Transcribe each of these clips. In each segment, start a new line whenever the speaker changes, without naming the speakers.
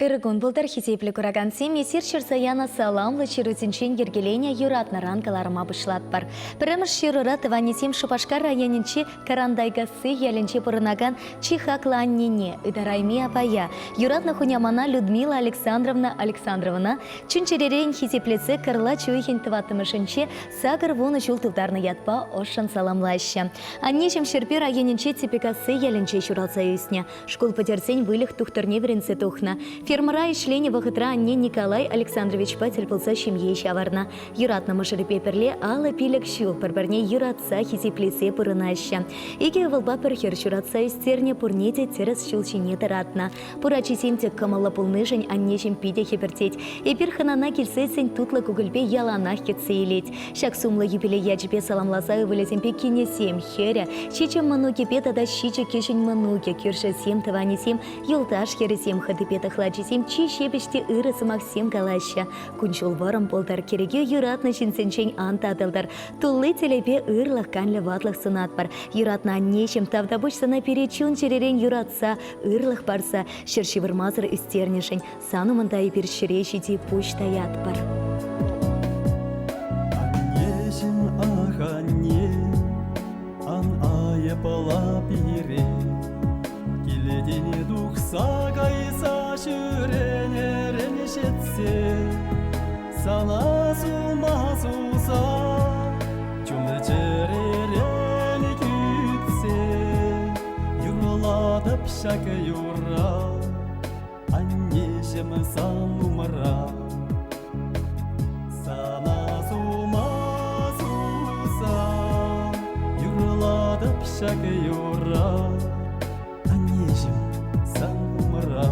Ырӑ кун пултӑр, хисеплӗ куракансем! Эсир ҫырса янӑ саламлӑ ҫырусенчен йӗркеленӗ юратнӑран кӑларма пуҫлатпӑр. Пӗрремӗш ҫырура тӑванӗсем Шупашкар районӗнчи Карантайкасси ялӗнче пурӑнакан чи хаклӑ аннене, ытарайми апая, юратнӑ хунямана Людмила Александровна Александровӑна чун-чӗререн хисеплесе кӑрлач уйӑхӗн тӑваттӑмӗшӗнче 80 ҫул тултарнӑ ятпа ӑшшӑн саламлаҫҫӗ. Аннеҫӗм Ҫӗрпӳ районӗнчи Типекасси ялӗнче ҫуралса ӳснӗ. Шкул пӗтерсен выльӑх тухтӑрне вӗренсе тухнӑ. Фермӑра ӗҫленӗ вӑхӑтра анне Николай Александровичпа тӗл пулса ҫемье ҫавӑрнӑ. Юратнӑ мӑшӑрӗпе пӗрле 55 ҫул пӗр-пӗрне юратса, хисеплесе пурӑнаҫҫӗ. Икӗ ывӑлпа пӗр хӗр ҫуратса ӳстернӗ, пурне те тӗрӗс ҫул ҫине тӑратнӑ. Пур ачисем те кӑмӑллӑ пулнишӗн аннеҫӗм питӗ хӗпӗртет. Эпир хӑнана килсессӗн тутлӑ кукӑльпе яланах кӗтсе илет. Ҫак сумлӑ юбилей ячӗпе саламласа ывӑлӗсемпе кинӗсем, хӗрӗ, ҫичӗ мӑнукӗпе тата ҫичӗ кӗҫӗн мӑнукӗ, кӳршӗсем, тӑванӗсем, юлташ хӗрӗсем, хӑтипе тӑхлачисем чи ҫепӗҫ те ырӑ сӑмахсем калаҫҫӗ. Кун-ҫул вӑрӑм пултӑр, кӗреке юратнӑ ҫынсенчен ан татӑлтӑр. Тулли телейпе ырлӑх, канлӗ ватлӑх сунатпӑр. Юратнӑ аннеҫӗм, тавтапуҫ сана пире чун-чӗререн юратса, ырлӑх парса, ҫӗр ҫывӑрмасӑр ӳстернӗшӗн. Сан умӑнта эпир ҫӗре ҫити пуҫ таятпӑр.
Аннеҫӗм, ах, анне, ан айӑпла пире. Килтен тухса кайса ҫӳренӗрен ҫитсе сана сума суса чун-чӗререн кӳтсе юрлатӑп ҫак юрра. Аннеҫӗм сан умра. Сана сума суса юрлатӑп ҫак юрра. Аннеҫӗм сан умра.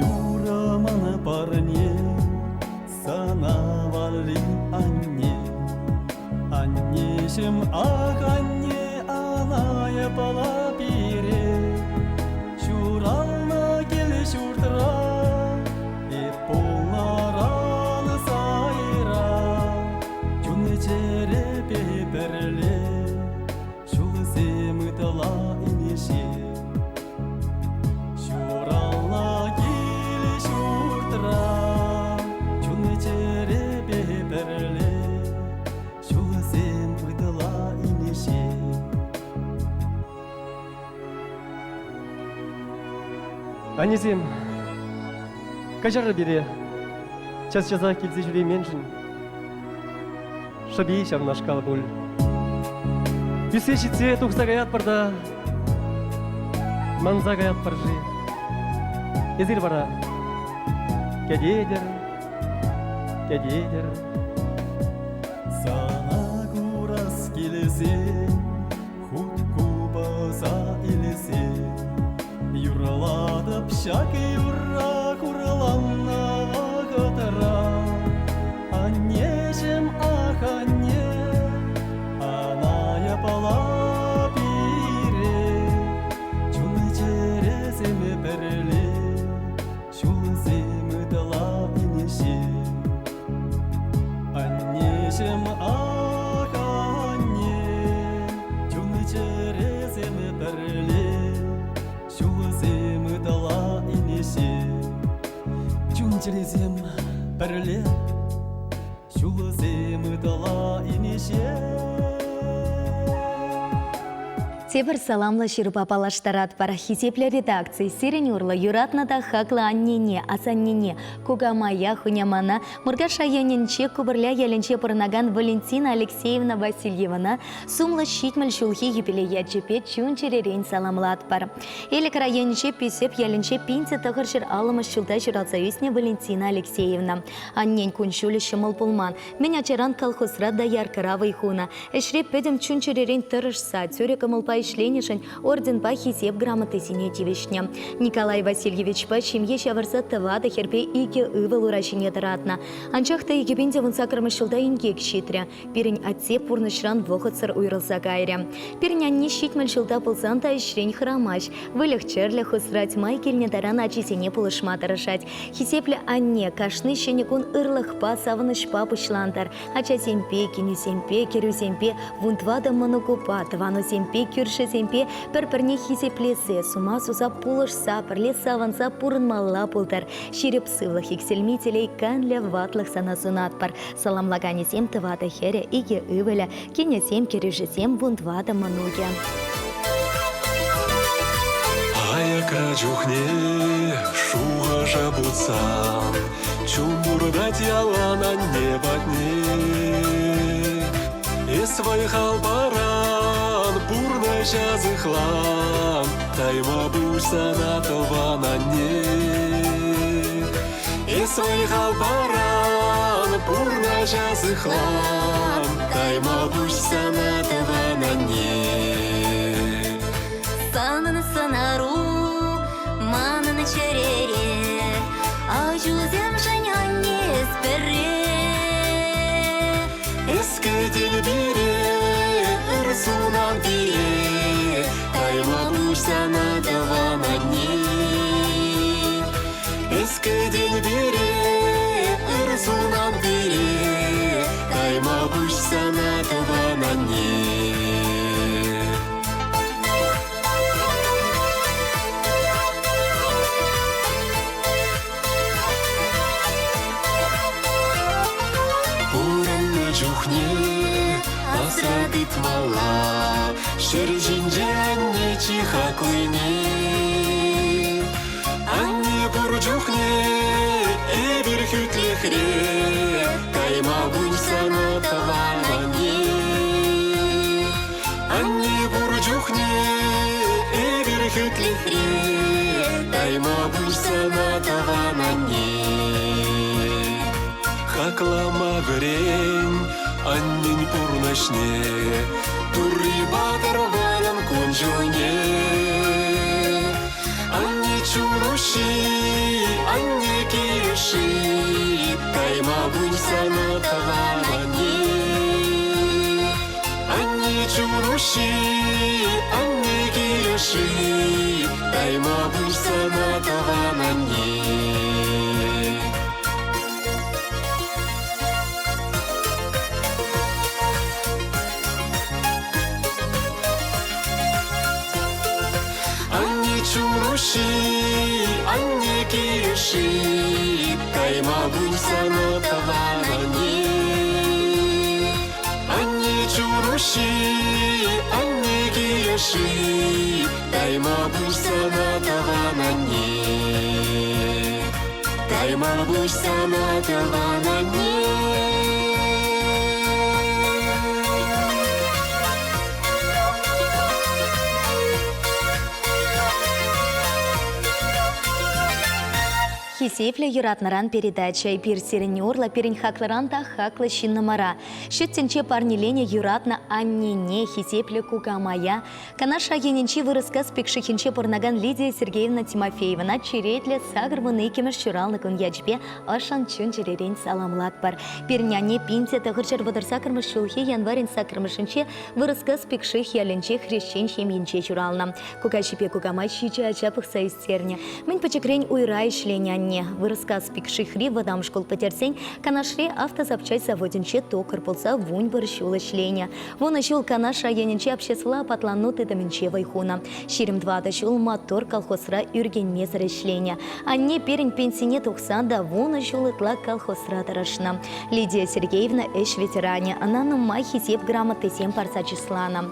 Юрӑ мана парне, сана валли анне. Аннеҫӗм, ах, анне, ана пала пире. Ҫуралнӑ кил-ҫуртра эп пулнӑран сайра. Чун-чӗрепе пӗрле ҫулсем ытла инҫе. Ҫуралнӑ кил-ҫуртра чун-чӗрепе пӗрле ҫулсем ытла инҫе.
Аннесем, каҫарӑр пире час-часах килсе ҫӳрейменшӗн. Шӑпи ҫавнашкал пуль. Ӳссе ҫитсе тухса каятпӑр та манса каятпӑр-ши? Эсир вара кӗтетӗр, кӗтетӗр.
Сана курас килсен Хут купӑса илсе юрлатӑп ҫак юрра хурланнӑ вӑхӑтра. Аннеҫӗм, ах, анне, ана япала пире, чун-чӗресем пӗрле, ҫулсем ытла инҫе. Аннеҫӗм, ах, анне, чун-чӗресем пӗрле, ҫулсем ытла инҫе. Чун-чӗресем пӗрле, ҫулсем ытла инҫе.
Тепӗр саламлӑ ҫырупа паллаштаратпӑр. Хисеплӗ редакци, сирӗн урлӑ юратнӑ та хаклӑ аннене, асаннене, кукамая, хунямана Муркаш районӗнче Купӑрля ялӗнче пурӑнакан Валентина Алексеевна Васильевӑна сумлӑ 70 ҫулхи юбилей ячӗпе чун-чӗререн саламлатпӑр. Элӗк районӗнче Писеп ялӗнче 1950 ҫулта ҫуралса ӳснӗ Валентина Алексеевна. Аннен кун-ҫулӗ ҫӑмӑл пулман. Мӗн ачаран колхозра дояркӑра вӑй хунӑ. Ӗҫре пӗтӗм чун-чӗререн тӑрӑшса, тӳрӗ кӑмӑлпа. ӗҫленӗшӗн орденпа Хисеп грамотисене тивӗҫнӗ. Николай Васильевичпа ҫемье ҫавӑрса тӑватӑ хӗрпе икӗ ывӑл ура ҫине тӑратнӑ. Анчах та 2018 ҫулта инкек ҫитрӗ. Пирӗн атте пурнӑҫран вӑхӑтсӑр уйрӑлса кайрӗ. Пирӗн анне 70 ҫулта пулсан та ӗҫрен хӑрамасть. Выльӑх-чӗрлӗх усрать, май килнӗ таран ачисене пулӑшма тӑрӑшать. Хисеплӗ анне кашни ҫӗнӗ кун ырлӑхпа, савӑнӑҫпа пуҫлантӑр. Ачасемпе, кинӗсемпе, кӗрӳсемпе, вунтӑватӑ мӑнукупа, тӑванусемпе, кӳршӗсемпе пӗр-пӗрне хисеплесе, сума суса пулӑшса, пӗрле савӑнса пурӑнмалла пултӑр. Ҫирӗп сывлӑх, иксӗлми телей, канлӗ ватлӑх сана сунатпӑр. Саламлаканӗсем тӑватӑ хӗрӗ, икӗ ывӑлӗ, кинӗсем, кӗрӳшӗсем, вунтӑватӑ мӑнукӗ.
Аякра чухне шухӑша путсан Чун туртать ялан анне патне. Эс вӑй-хал паран, пурнӑҫа сыхлан, Тайма пуҫ сана тӑван анне. Эс вӑй-хал паран, пурнӑҫа сыхлан, Тайма пуҫ сана тӑван анне.
Санӑн сӑнару манӑн чӗрере, Аҫусемшӗн анне эс пӗрре.
Эс кӗтен пире, ыр сунан пире, Тайма пуҫ сана тӑван анне. Эс кӗтен пире, ыр сунан пире, Тайма пуҫ сана тӑван анне. Пурӑннӑ чухне асра тытмалла Ҫӗр ҫинче анне чи хаклине. Анне пур чухне эпир хӳтлӗхре, Кайма пуль сана тӑван анне. Анне пур чухне эпир хӳтлӗхре, Тайма пуҫ сана тӑван анне. Хаклама вӗрен аннен пурнӑҫне, Турри патӑр вӑрӑм кун-ҫулне. Анне чун уҫҫи, анне килӗши, Тайма пуҫ сана тӑван анне. Анне чун уҫҫи, анне килӗши, Тайма пуҫ сана тӑван анне. Анне чун уҫҫи, анне килӗши, Тайма пуҫ сана тӑван анне. Анне чун уҫҫи, анне килӗши, Тайма пуҫ сана тӑван анне. Тайма пуҫ сана тӑван анне.
Хисеплӗ юратнӑран передача «Эпир сирӗн урлӑ пирӗн хаклӑран та хаклӑ ҫыннӑмӑра, ҫут тӗнче парнеленӗ юратнӑ аннене, хисеплӗ кукамая, Канаш районӗнчи Вырӑскас Пикшихӗнче пурӑнакан Лидия Сергеевна Тимофеевӑна черетлӗ 82-мӗш ҫуралнӑ кун ячӗпе ӑшшӑн чун-чӗререн саламлатпӑр. Пирӗн анне 1938 ҫулхи январӗн саккӑрмӗшӗнче Вырӑскас Пикших ялӗнче хресчен ҫемйинче ҫуралнӑ. Кукаҫипе кукамай ҫичӗ ача пӑхса ӳстернӗ. Мӗн пӗчӗкрен уйра ӗҫленӗ анне. Вырӑскас Пикшихри вӑтам шкул пӗтерсен Канашри автозапчасть заводӗнче токарь пулса вунпӗр ҫул ӗҫленӗ. Вунӑ ҫул Канаш районӗнчи обществӑлла апатлану тытӑмӗнче вӑй хунӑ. 24 ҫул Мотор колхозра ӳркенмесӗр ӗҫленӗ. Анне пирӗн пенсине тухсан та вунӑ ҫул ытла колхозра тӑрӑшнӑ. Лидия Сергеевна ӗҫ ветеранӗ, ӑна нумай Хисеп грамотисем парса чысланӑ.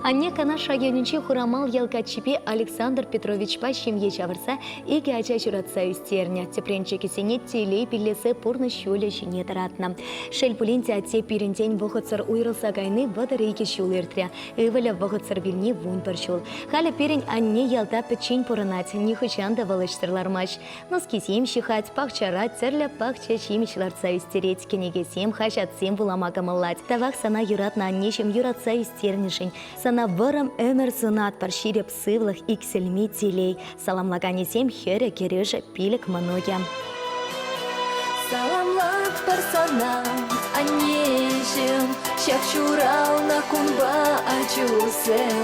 Анне Канаш районӗнчи Хурамал ял каччипе Александр Петровичпа ҫемье ҫавӑрса икӗ ача ҫуратса ӳстернӗ. Тӗпренчӗкӗсене телей пиллесе пурнӑҫ ҫулӗ ҫине тӑратнӑ. Шел пулин те атте пирӗнтен вӑхӑтсӑр уйрӑлса кайни 32 ҫул иртрӗ. Ывӑлӗ вӑхӑтсӑр вилни 11 ҫул. Халӗ пирӗн анне ялта пӗччен пурӑнать, нихӑҫан та вӑл ӗҫсӗр лармасть. Нускисем ҫыхать, пахчара тӗрлӗ пахча ҫимӗҫ лартса ӳстерет, кӗнекесем, хаҫатсем вулама кӑмӑллать. Тавах сана юратнӑ аннеҫӗм юратса ӳстернӗшӗн. Сана вӑрӑм ӗмӗр сунатпӑр, ҫирӗп сывлӑх, иксӗлми телей. Саламлаканӗсем хӗрӗ, кӗрӳшӗ, пилӗк мӑнукӗ.
Саламлатпӑр сана, аннеҫӗм, ҫак ҫуралнӑ кунпа ачусем.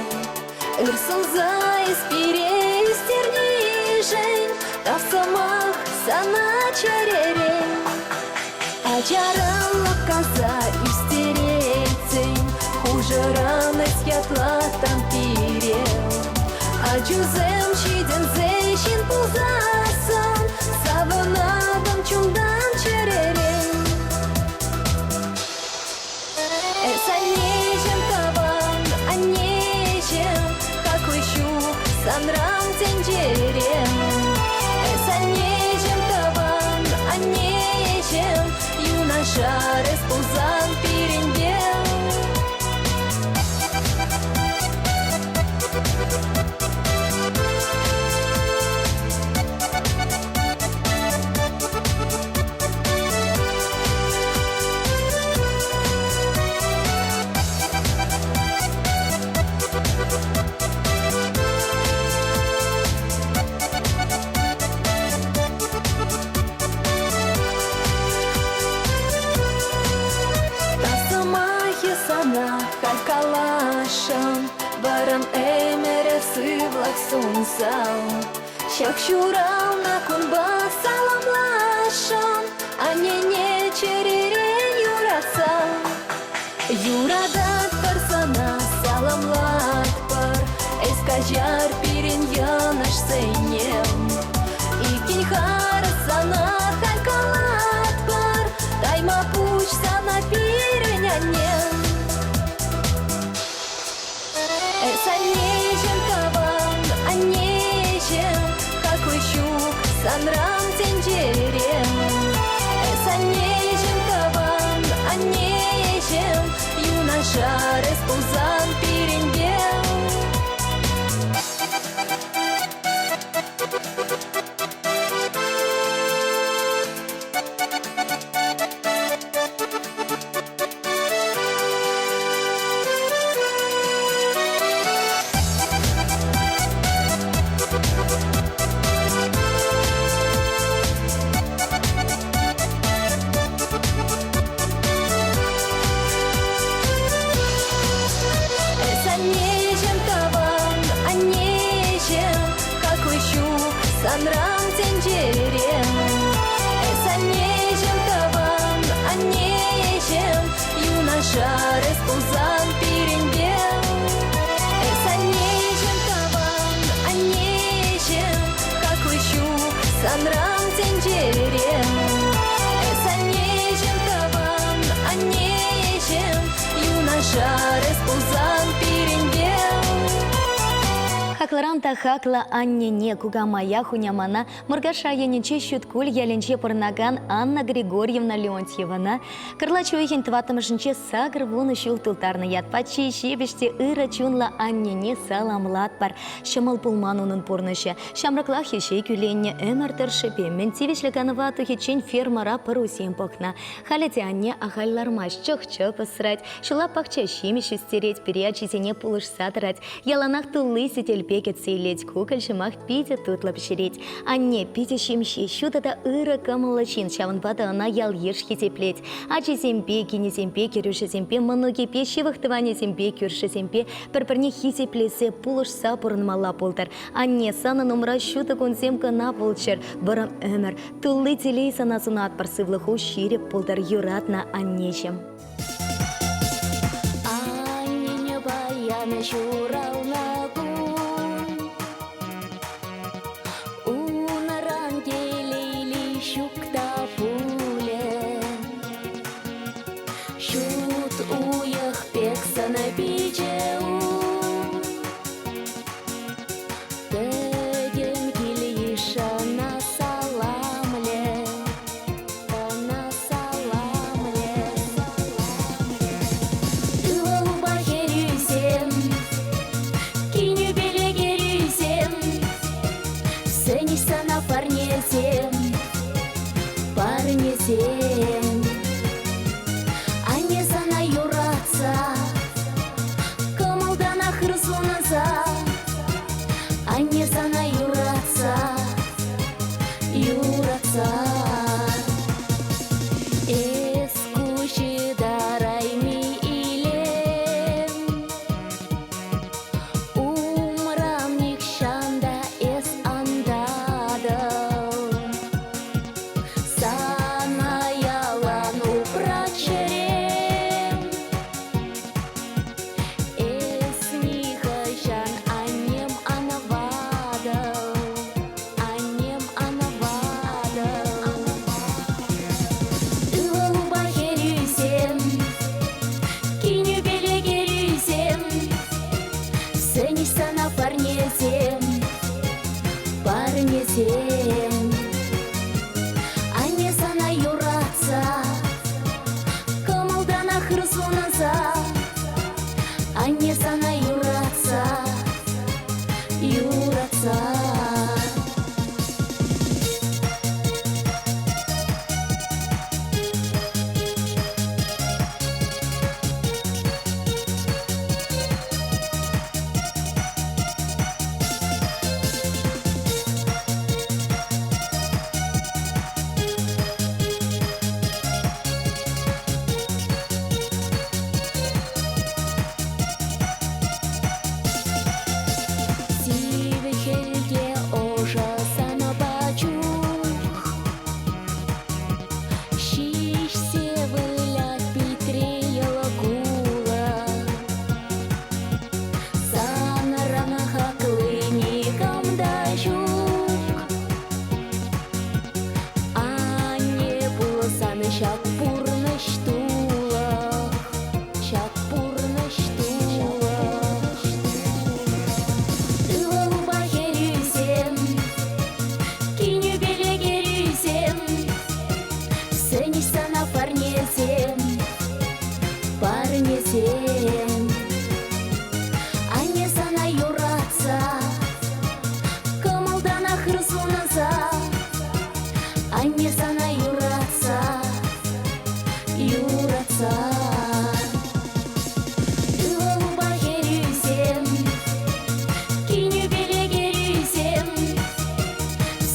Ыр сунса эс пире ӳстернишӗн тав сӑмах сана чӗререн. Ачаран лӑпкаса ӳстеретсен, хушӑран эс ятлаттан пире. Ачусем ҫитӗнсе ҫын пулсассӑн, савӑнатӑн чунтан чӗререн. Эс аннеҫӗм тӑван, аннеҫӗм, хаклӑ ҫук санран тӗнчере. Эс аннеҫӗм тӑван, аннеҫӗм, юнашар эс пулсан пирӗнпе. Сӑмахӗ сана халь каласшӑн, вӑрӑм ӗмӗре сывлӑх сунсан. Ҫак ҫуралнӑ кунпа саламласшӑн, аннене чӗререн юратса. Юрататпӑр сана, саламлатпӑр, эс каҫар пирӗн йӑнӑшсене. Иккӗн харӑс сана халь калатпӑр, тайма пуҫ сана пирӗн анне. Эс аннеҫӗм тӑван, аннеҫӗм, хаклӑ ҫук санран тӗнчере. Эс аннеҫӗм тӑван, аннеҫӗм, юнашар эс пулсан пирӗнпе. Эс аннеҫӗм тӑван, аннеҫӗм, хаклӑ ҫук санран тӗнчере. Эс аннеҫӗм тӑван, аннеҫӗм, юнашар эс пулсан пирӗнпе. Эс аннеҫӗм тӑван, аннеҫӗм, хаклӑ ҫук санран тӗнчере. Эс аннеҫӗм тӑван, аннеҫӗм, юнашар эс пулсан пирӗнпе.
Хаклӑран та хаклӑ аннене, кукамая, хунямана Муркаш районӗнчи Ҫуткуль ялӗнче пурӑнакан Анна Григорьевна Леонтьевана кӑрлач уйӑхӗн тӑваттӑмӗшӗнче 80 ҫул тултарнӑ ятпа чи ҫепӗҫ те ырӑ чунлӑ аннене саламлатпӑр. Ҫӑмӑл пулман унӑн пурнӑҫӗ. Ҫамрӑклах ӗҫе кӳленнӗ, ӗмӗр тӑршшӗпе мӗн тивӗҫлӗ канӑва тухиччен фермӑра пӑрусем пӑхнӑ. Халӗ те анне ахаль лармасть, чӑх-чӗп ӑсрать, ҫулла пахча ҫимӗҫ ӳстерет, пире ачисене пулӑшса тӑрать. Яланах тулли сӗтелпе кӗтсе илет, кукӑль ҫӑмах питӗ тутлӑ пӗҫерет. Анне питӗ ҫемҫе, ҫутӑ та ырӑ кӑмӑллӑ ҫын, ҫавӑнпа та ӑна ял-йыш хисеплет. Ачисемпе, кинӗсемпе, кӗрӳшӗсемпе, мӑнукӗпе, ҫывӑх тӑванӗсемпе, кӳршӗсемпе пӗр-пӗрне хисеплесе, пулӑшса пурӑнмалла пултӑр. Анне, санӑн умра ҫутӑ кунсем кӑна пулччӑр, вӑрӑм ӗмӗр, тулли телей сана сунатпӑр, сывлӑху ҫирӗп пултӑр, юратнӑ аннеҫӗм.
Аннене паян ҫуралнӑ кун, Унран телейли ҫук та пулӗ. Ҫут уйӑх пек сӑн-пичӗ ун, Пӗтӗм кил-йыш ӑна саламлӗ. парнесем. Анне сана юратса, кӑмӑлтанах ыр сунса. Анне сана юратса, юратса. Эс куҫ ытарайми илем. Умран нихҫан та эс ан татӑл. Сана ялан упрать чӗрем. Эс нихӑҫан аннем ан ватӑл, аннем ан ватӑл. Ывӑлупа хӗрӳсем, кинӳпеле кӗрӳсем, сӗнӗҫ сана парнесем, парнесем. Анне сана юратса, кӑмӑлтанах ыр сунса. Анне сана юратса, юратса. Сивӗ хӗлте ӑшӑ санапа чух Ҫиҫсе вылять питре йӑл кулӑ. Санран хакли никам та ҫук. Анне пулсан ҫак пурнӑҫ тулӑх, ҫак пурнӑҫ тулӑх. Ывӑлупа хӗрӳсем, кинӳпеле кӗрӳсем, сӗнӗҫ сана парнесем, парнесем. Анне сана юратса, кӑмӑлтанах ыр сунса. Анне сана юратса, юратса. Ывӑлупа хӗрӳсем, кинӳпеле кӗрӳсем,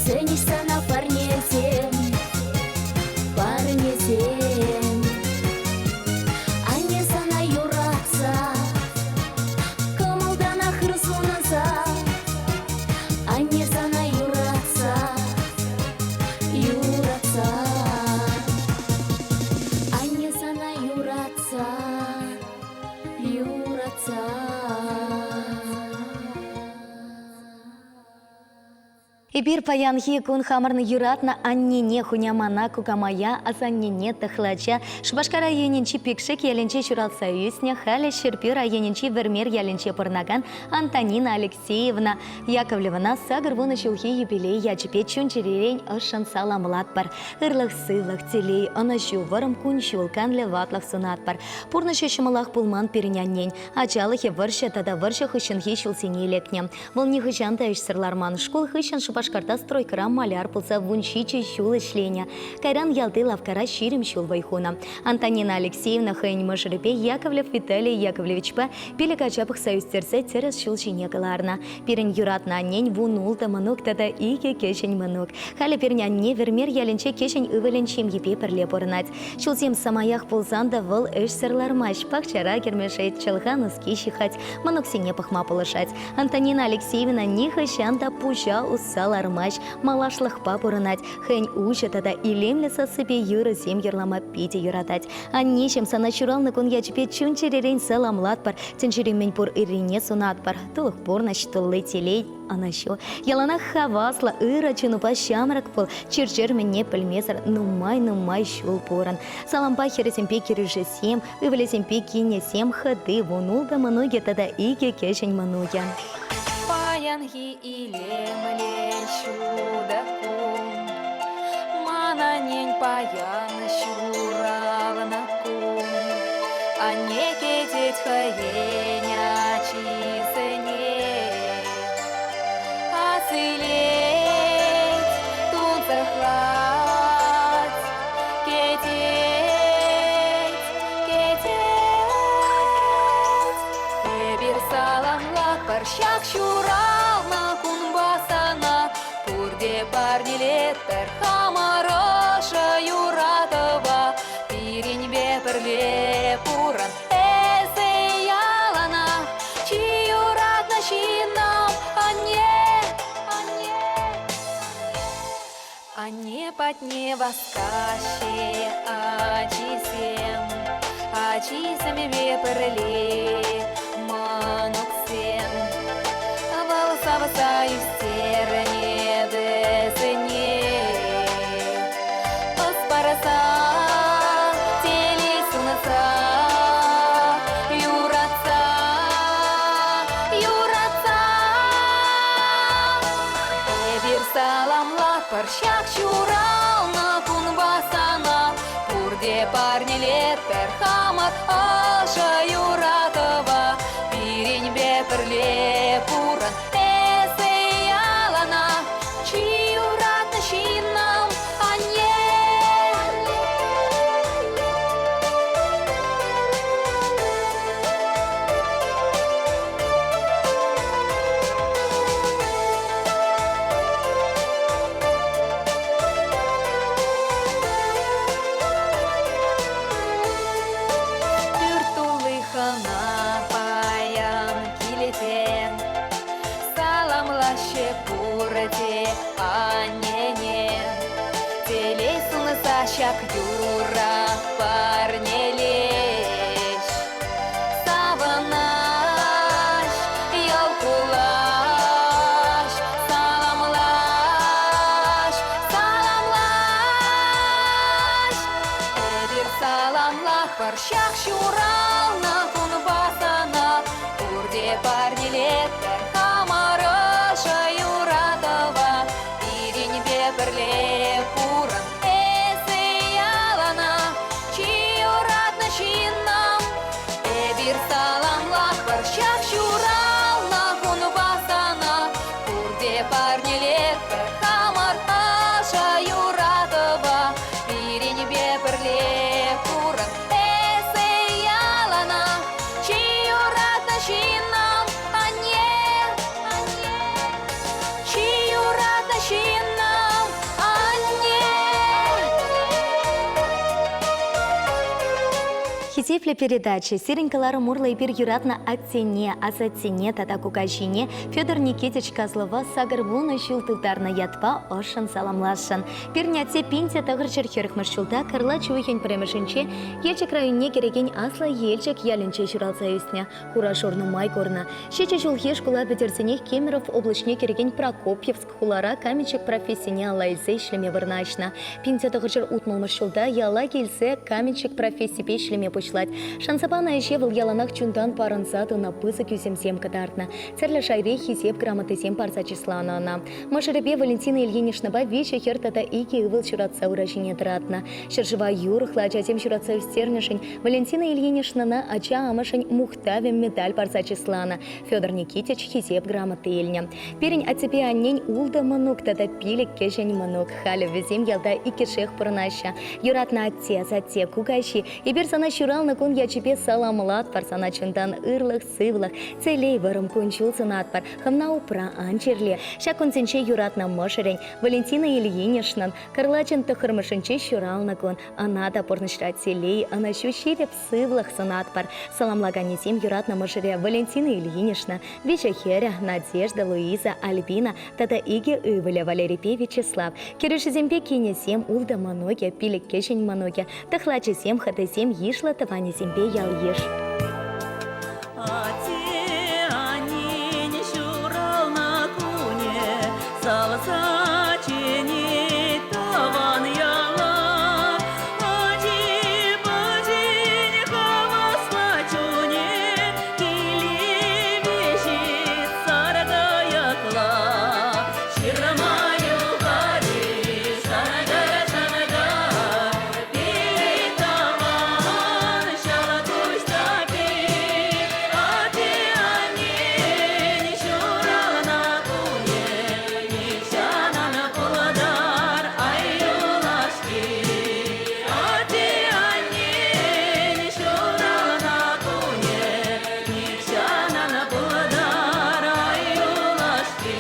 сӗнӗҫ сана парнесем, парнесем. Анне сана юратса, кӑмӑлтанах ыр сунса. Анне сана юратса, юратса. Анне сана юратса, юратса.
Эпир паянхи кун хамӑрӑн юратнӑ аннене, хунямана, кукамая, асаннене, тӑхлача Шупашкар районӗнчи Пикшик ялӗнче ҫуралса ӳснӗ, халӗ Ҫӗрпӳ районӗнчи Вӗрмер ялӗнче пурӑнакан Антонина Алексеевна Яковлевӑна 80 ҫулхи юбилей ячӗпе чун-чӗререн ӑшшӑн саламлатпӑр. Ырлӑх-сывлӑх, телей, ӑнӑҫу, вӑрӑм кун-ҫул, канлӗ ватлӑх сунатпӑр. Пурнӑҫӗ ҫӑмӑлах пулман пирӗн аннен. Ачалӑхӗ вӑрҫӑ тата вӑрҫӑ хыҫҫӑнхи ҫулсене лекнӗ. Вӑл нихӑҫан та ӗҫсӗр ларман. Шкул хыҫҫӑн Шупашкарта стройкӑра маляр пулса 17 ҫул ӗҫленӗ. Кайран ялти лавккара 20 ҫул вӑй хунӑ. Антонина Алексеевна хӑйӗн мӑшӑрӗпе Яковлев Виталий Яковлевичпа пилӗк ача пӑхса ӳстерсе тӗрӗс ҫул ҫине кӑларнӑ. Пирӗн юратнӑ аннен 16 мӑнук тата икӗ кӗҫӗн мӑнук. Халӗ пирӗн анне Вӗрмер ялӗнче кӗҫӗн ывӑлӗн ҫемйипе пӗрле пурӑнать. Ҫулсем самаях пулсан та вӑл ӗҫсӗр лармасть, пахчара кӗрмешет, чӑлха нуски ҫыхать, мӑнуксене пӑхма пулӑшать. Антонина Алексеевна нихӑҫан та пуҫа усса лармасть, малашлӑхпа пурӑнать. Хӑйӗн уҫӑ тата илемлӗ сассипе юрӑсем юрлама питӗ юратать. Аннеҫӗм, сана ҫуралнӑ кун ячӗпе чун-чӗререн саламлатпӑр, тӗнчери мӗнпур ыррине сунатпӑр. Тулӑх пурнӑҫ, тулли телей, ӑнӑҫу. Яланах хаваслӑ, ырӑ чунупа ҫамрӑк пул, чир-чӗр мӗнне пӗлмесӗр нумай-нумай ҫул пурӑн. Салампа хӗрӗсемпе кӗрӳшӗсем, ывӑлӗсемпе кинӗсем, хӑти, 16 мӑнукӗ тата икӗ кӗҫӗн мӑнукӗ.
Паянхи илемлӗ ҫутӑ кун ман аннен паян ҫуралнӑ кун. Анне кӗтет хӑйӗн ачисене, асилет, тунсӑхлать. патне васкаҫҫӗ ачисем, ачисемпе пӗрле мӑнуксем. Вӑл савса ӳстернӗ вӗсене, ӑс парса, телей сунса, юратса, юратса. Эпир саламлатпӑр ҫак ҫуралнӑ кунпа сана, пурте парнелетпӗр хамӑр ӑшӑ юратӑва. Пирӗнпе пӗрле пурӑн эсӗ яланах, чи юратнӑ ҫыннӑм анне. Пӳрт тулли хӑна паян килте, Саламлаҫҫӗ пурте аннене. Телей сунса ҫак юрра парнелеҫ. Савӑнаҫ, йӑл кулаҫ, саламлаҫ, саламлаҫ. Эпир саламлатпӑр ҫак ҫуралнӑ кунпа сана, пурте парнелетпӗр хамӑр ӑшӑ юратӑва. Пирӗнпе пӗрле пурӑн эсӗ яланах, чи юратнӑ ҫыннӑм. Эпир саламлатпӑр ҫак ҫуралнӑ кунпа сана, пурте парнелетпӗр хамӑр ӑшӑ юратӑва. Пирӗнпе пӗрле пурӑн эсӗ яланах, чи юратнӑ ҫыннӑм, анне. Чи юратнӑ ҫыннӑм, анне.
Хисеплӗ передача сирӗн кӑларӑм урлӑ эпир юратнӑ аттене, асаттене тата кукаҫине Федор Никитич Козлова 80 ҫул тултарнӑ ятпа ӑшшӑн саламласшӑн. Пирӗн атте 1940 ҫулта Кӑрлач уйӑхӗн пӗрремӗшӗнче Елчӗк районне кӗрекен Аслӑ Елчӗк ялӗнче ҫуралса ӳснӗ. Хура-шур нумай курнӑ. Ҫичӗ ҫулхи шкула пӗтерсенех Кемеров облаҫне кӗрекен Прокопьевск хулара каменщик профессине алла илсе ӗҫлеме вырнаҫнӑ. 1960 ҫулта яла килсе каменщик профессипе ӗҫлеме пуҫлать. Шанса панӑ ӗҫе вӑл яланах чунтан парӑнса тунӑ, пысӑк ӳсӗмсем кӑтартнӑ. Тӗрлӗ шайри хисеп грамотисем парса чысланӑ ӑна. Мӑшӑрӗпе Валентина Ильиничнӑпа виҫӗ хӗр тата икӗ ывӑл ҫуратса ура ҫине тӑратнӑ. Ҫӗршыва юрӑхлӑ ачасем ҫуратса ӳстернӗшӗн Валентина Ильиничнӑна Ача амӑшӗн мухтавӗ медаль парса чысланӑ. Федор Никитич Хисеп грамоти илнӗ. Пирӗн аттепе аннен ултӑ мӑнук тата пилӗк кӗҫӗн мӑнук. Халӗ вӗсем ялта иккӗшех пурӑнаҫҫӗ. Юратнӑ атте, асатте, кукаҫи, эпир сана ҫуралнӑ кун ячӗпе саламлатпӑр, сана чунтан ырлӑх-сывлӑх, телей, вӑрӑм кун-ҫул сунатпӑр. Хӑвна упра, ан чирле. Ҫак кунсенче юратнӑ мӑшӑрӗн, Валентина Ильиничнӑн, кӑрлачӑн тӑххӑрмӗшӗнче ҫуралнӑ кун. Ӑна та пурнӑҫра телей, ӑнӑҫу, ҫирӗп сывлӑх сунатпӑр. Саламлаканӗсем юратнӑ мӑшӑрӗ Валентина Ильинична, виҫӗ хӗрӗ Надежда, Луиза, Альбина тата икӗ ывӑлӗ Валерипе Вячеслав. Кӗрӳшӗсемпе кинӗсем, ултӑ мӑнукӗ, пилӗк кӗҫӗн мӑнукӗ, тӑхлачӗсем, хӑтисем йышлӑ тӑванӗсемпе ял-йыш.
Атте-аннен ҫуралнӑ кунӗ савса чӗнет тӑван яла. Ачи-пӑчин хавасла чунӗ киле вӗҫет саркайӑкла. Ҫырма юхать шанкӑр-шанкӑр, пит тӑван ҫӑлкуҫ таппи. Атте-аннен ҫуралнӑ кунӗ нихҫан ан пултӑр, ай, юлашки. Атте-аннен ҫуралнӑ кунӗ нихҫан ан пултӑр, ай, юлашки.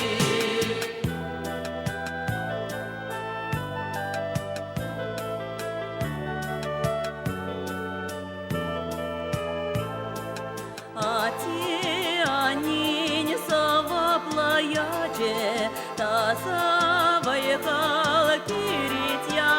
Атте-аннен сӑваплӑ ячӗ таса вӑй-хал кӳрет яла.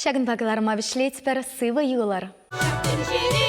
Ҫакӑнпа кӑларӑма вӗҫлетпӗр. Сывӑ юлӑр.
Тӗнчере.